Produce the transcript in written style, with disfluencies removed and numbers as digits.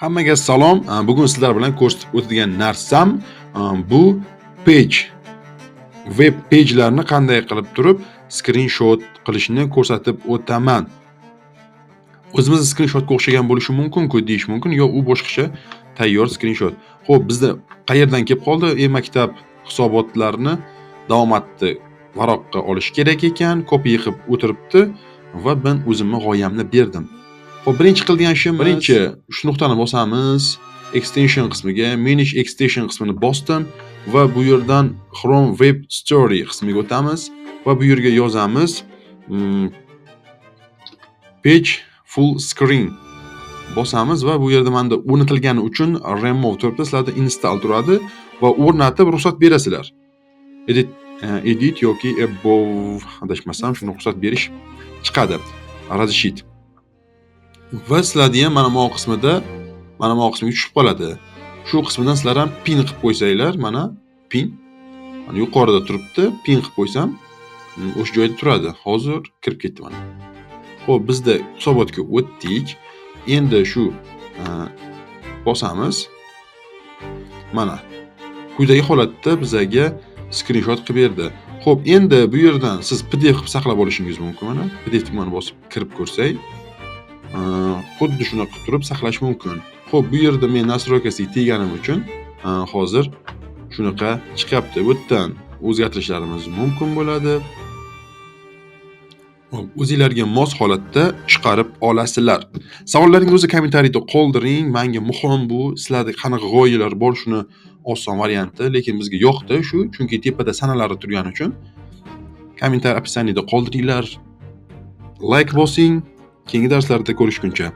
Hammaga salom. Bugun sizlar bilan ko'rsatib o'tadigan narsam bu page, web page'larni qanday qilib turib skrinshot qilishni ko'rsatib o'taman. O'zimizni skrinshotga o'xshagan bo'lishi mumkin-ku deyish mumkin, yo u boshqacha tayyor skrinshot. Xo'p, bizda qayerdan kelib qoldi? E-maktab hisobotlarini davomatni varaqqa olish kerak ekan, copy qilib o'tiribdi va men o'zimni g'oyamni berdim. Xo'p, birinchi qilgan ishim, birinchi shu nuqtani bosamiz, extension qismiga, manage extension qismini bosdim va bu yerdan Chrome Web Store qismiga o'tamiz va bu yerga yozamiz page full screen bosamiz va bu yerda menda o'rnatilgani uchun remove turibdi, sizlarda install turadi va o'rnatib ruxsat berasizlar. Edit, edit yoki above, adashmasam, shuni ruxsat berish chiqadi. Разрешить. Va sizlarda ham mana bu qismida, mana bu qismiga tushib qoladi. Shu qismidan sizlar ham pin qilib qo'ysanglar, mana pin. Mana yuqorida turibdi, pin qilib qo'ysam, o'sha joyda turadi. Hozir kirib ketdi mana. Xo'p, bizda hisobotga o'tdik. Endi shu bosamiz. Mana quyidagi holatda bizaga skrinshot qilib berdi. Xo'p, endi bu yerdan siz PDF qilib saqlab olishingiz mumkin mana. PDF tugmani bosib kirib ko'rsak, xuddi shunaqa qilib turib saqlash mumkin. Xo'p, bu yerda men настройка siga teganim uchun hozir shunaqa chiqyapti. Bu yerdan o'zgartirishlarimiz mumkin bo'ladi. Xo'p, o'zinglarga mos holatda chiqarib olasizlar. Savollaringizni bo'lsa, kommentariyda qoldiring. Menga muhim bu. Sizlarda qanaqa g'oyalar bor, shuni oson varianti, lekin bizga yoqdi shu, chunki tepada sanalari turgani uchun. Kommentariy описание da qoldiringlar. Like bosing. Keyingi darslarda ko'rishguncha.